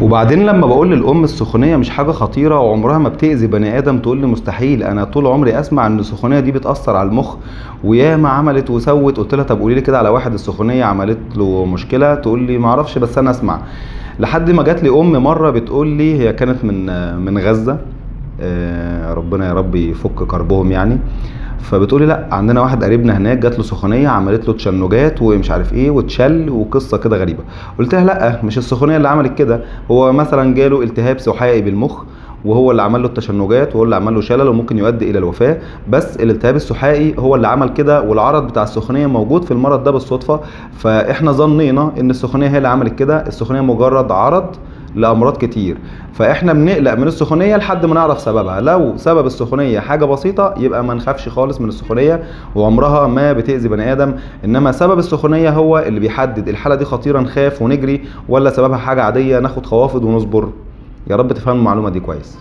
وبعدين لما بقول للام السخونيه مش حاجة خطيرة وعمرها ما بتاذي بني ادم، تقول لي مستحيل، انا طول عمري اسمع ان السخونيه دي بتاثر على المخ وياما عملت وسوت. قلت لها طب قولي لي كده على واحد السخونيه عملت له مشكلة، تقول لي ما اعرفش بس انا اسمع. لحد ما جات لي ام مرة بتقول لي، هي كانت من غزة، ربنا يا رب يفك كربهم يعني، فبتقولي لا عندنا واحد قريبنا هناك جات له سخونيه عملت له تشنجات ومش عارف ايه واتشل وقصة كده غريبة. قلت لها لا مش السخونيه اللي عملت كده، هو مثلا جاله التهاب سحائي بالمخ وهو اللي عمل له التشنجات وهو اللي عمل له شلل وممكن يؤدي الى الوفاة، بس الالتهاب السحائي هو اللي عمل كده والعرض بتاع السخونيه موجود في المرض ده بالصدفة، فاحنا ظنينا ان السخونيه هي اللي عملت كده. السخونيه مجرد عرض لامراض كتير، فاحنا بنقلق من السخونيه لحد ما نعرف سببها. لو سبب السخونيه حاجة بسيطة يبقى ما نخافش خالص من السخونيه وعمرها ما بتاذي بني ادم، انما سبب السخونيه هو اللي بيحدد الحالة دي خطيرة نخاف ونجري ولا سببها حاجة عادية ناخد خوافض ونصبر. يا رب تفهموا المعلومة دي كويس.